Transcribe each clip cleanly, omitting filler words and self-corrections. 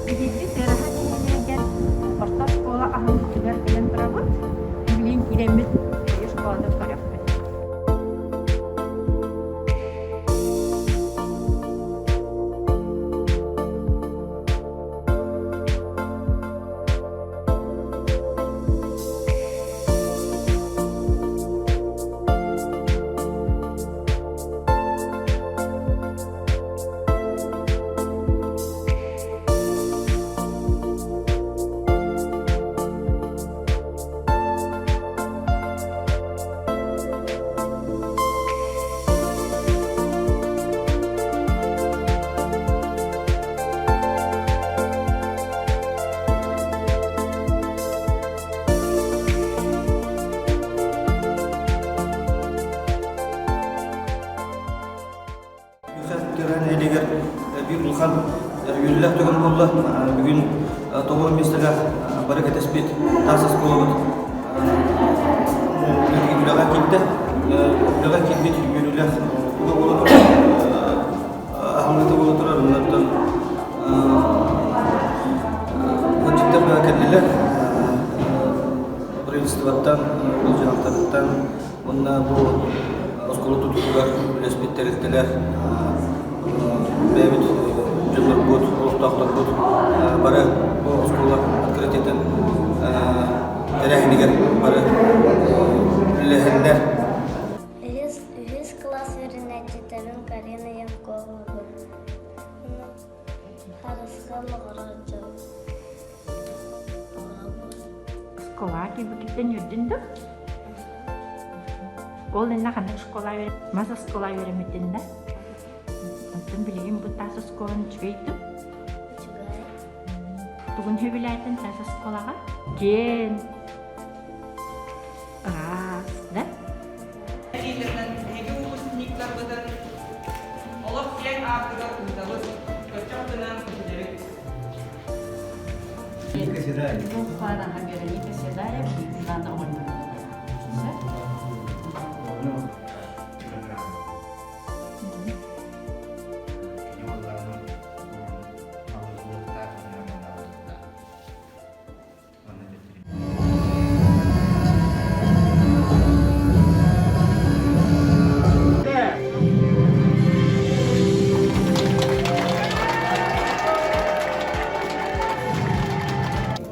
Биһиги Тыараһа нэһилиэгэр орто оскуола аһыллыытыгар кэлэн турабыт. Билигин киирэммит школатын көрүөхпүт. Төрөн нэһилиэгэр биир улахан үөрүүлээх түгэн буолла. Бүгүн тоҕус миэстэлээх бары кэтэспит таас оскуолабыт үлэҕэ киирдэ. Үлэҕэ киирбит үөрүүлээх туга буола турар, аһымныыта буола турар. Оннуттан ыалдьыттар бары кэллилэр. Правительствоттан, дьаһалтатыттан Уонна бу оскуола тутуутугар үлэспит тэрилтэлэр бэйэбит дьоннорбут, олохтоохторбут бары бу оскуола открытиетын тэрээһинигэр бары үлэлэһэллэр. Үһүс, үһүс кылаас үөрэнээччитэрин Карина Янковабын. Харысхал оҕорор дьон. Школа кэлбикиттэн үөрдүн да? Ол иннэ ханнык школа мас оскуола үөрэммитин да? Онтон билигин бу таас оскуоланы үчүгэй дуу? Үчүгэй. Тугун сөбүлээтин таас оскуолаҕа? Киэн, ыраас, да? Илиилэринэн биһиги выпускниктарбытын олох киэҥ аартыгар ыытабыт, көччөх гынан көтүтэбит. Вероника Седаева. Вероника Седаева, Светлана оҕонньор.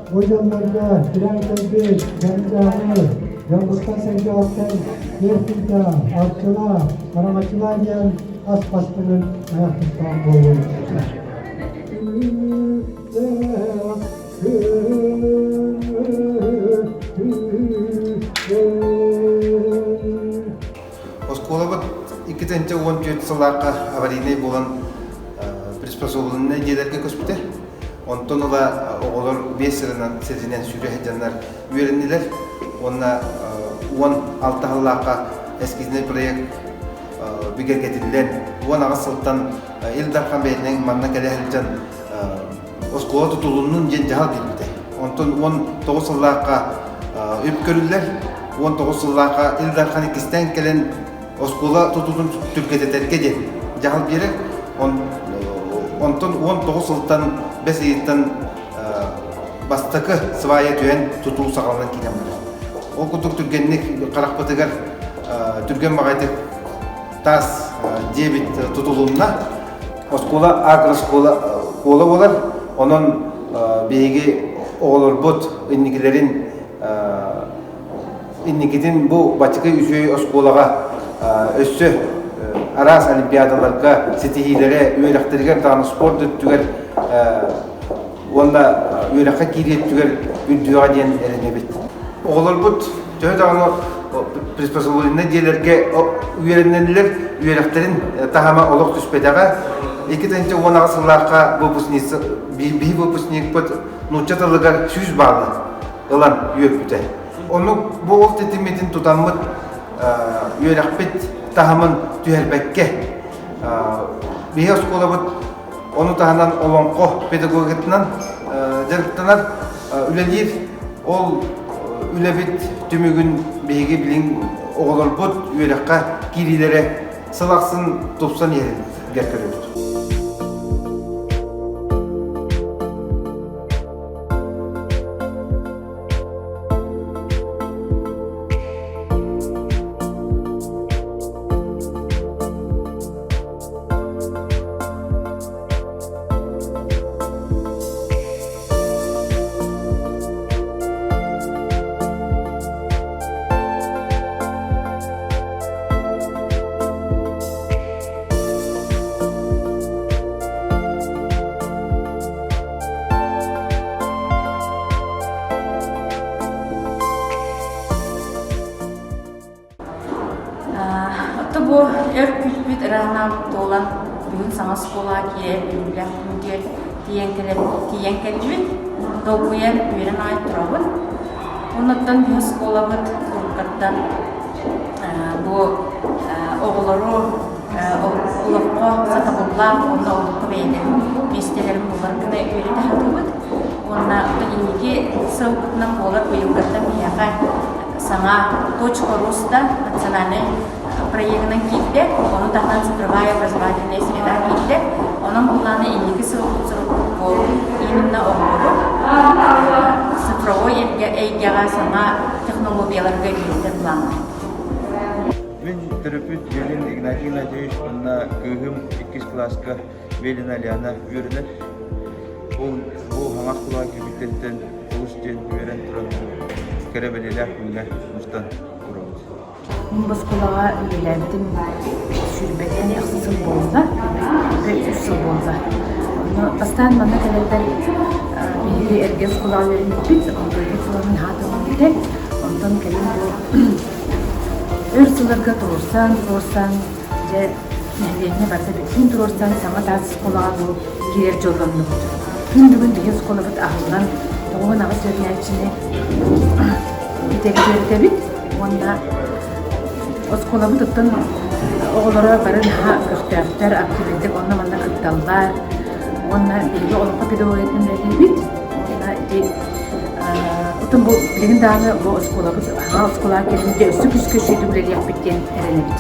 Бу дьоннорго тирээн кэлбит дьон-дьааҥы, дьоммуттан-сэргэҕиттэн техника, арчылаа, араҥаччылаа диэн ас бастыҥын айах туттаах буолуо. Оскуолабыт 2014 сыллаахха аварийнай буолан приспособленнай дьиэлэргэ көспүтэ. Онтон ыла оҕолор биэс сылынан сиринэн сүүрэ сылдьаннар үөрэннилэр уонна 16 сыллаахха эскизнэй проект бигэргэтиллэн 18 сылтан Ил Дархан бэйэтинэн манна кэлэ сылдьан оскуола тутулуннун диэн дьаһал биэрбитэ. Онтон 19 сыллаахха үп көрүллэр. 19 сыллаахха Ил Дархан иккистээн кэлэн оскуола тутуутун түргэтэтэргэ диэн дьаһал биэрэр. Онтон 19 сылтан бэс ыйыттан бастакы свая түһэн тутуу саҕаланан киирэн барар. Ол курдук түргэнник харахпытыгар түргэн баҕайытык таас дьиэбит тутулунна. Оскуола агроскуола куола буолар. Онон биһиги оҕолорбут инникилэрин инникитин бу бачыкы үчүгэй оскуолаҕа өссө араас олимпиадаларга ситиһиилэрэ үөрэхтэригэр даҕаны спорт өттүгэр уонна үөрэххэ киирии өттүгэр үрдүөҕэ диэн эрэнэбит. Оҕолорбут төһө даҕаны приспособленнай дьиэлэргэ үөрэнэллэр, үөрэхтэрин таһыма олох түспэтэҕэ. 2018 сыллаахха выпускница, биһи выпускникпыт нуучча тылыгар 100 баллы ылан үөрбүтэ. Оннук бу ол тэтиммитин тутаммыт үөрэхпит таһымын түһэрбэккэ биһи оскуолабыт Ону таһынан олоҥхо педагогикатынан дьарыктанар, үлэлиир. Ол үлэбит түмүгүн биһиги билин оҕолорбут үөрэххэ киириилэрэ сыл ахсын тупсан иһэригэр көрөбүт. ыра санаам туолан, бүгүн саҥа оскуолаҕа киирэн үөрүүлээх күммүтүгэр тиийэн кэлэн тиийэн кэллибит. Долгуйан, үөрэн аҕай турабын. Оннуттан биһи оскуолабыт уруккаттан бу оҕолору олоххо сатабыллаах уонна олоххо бэйэлэрин миэстэлэрин булар гына үөрэтэ сатыыбыт. Уонна инники сылбытынан буолар быйылгыттан биһиэхэ саҥа «Точка роста» национальнай проегынан киирдэ, ону таһынан цифровая образовательная среда киирдэ. Онон буллааны инники сылбыт сорукпут бу именно оҕолору цифровой эйгэҕэ саҥа технологияларга үөрэтэр планнар. Мин төрөппүт Велин Игнатий Игнатьевич уонна кыыһым иккис кылааска Велина Альяна үөрэнэр. Ол бу хаҥас кулаак киирбититтэн олус диэн үөрэн туран кэрэ бэлиэлээх күҥҥэ мустан турабыт. Мин бу оскуолаҕа үлэлээбитим сүүрбэттэн тахса сыл буолла, үс сыл буолла. Онно бастаан манна кэлэрбэр биһиги эргэ оскуолаҕа үөрэммиппит, онтон сылын хаатыммыт Онтон кэлин бу өр сылларга туруорсан, туруорсан, дьэ нэһилиэнньэ барыта бүттүүн туруорсан саҥа таас оскуолаҕа бу киирэр дьоллоннубут. Күн бүгүн биһиги оскуолабыт аһыллан, 98 үөрэнээччини үөрэтэбит уонна оскуолабыт оттон оҕолоро бары наһаа көхтөөхтөр, активнайдык онно-манна кытталлар уонна биһиги олоҥхо педагогикатын үлэлиибит уонна ити оттон бу билигин даҕаны бу оскуолабыт аһаҕас оскуолаҕа кэлин өссө күүскэ үчүгэйдик үлэлиэхпит диэн эрэнэбит.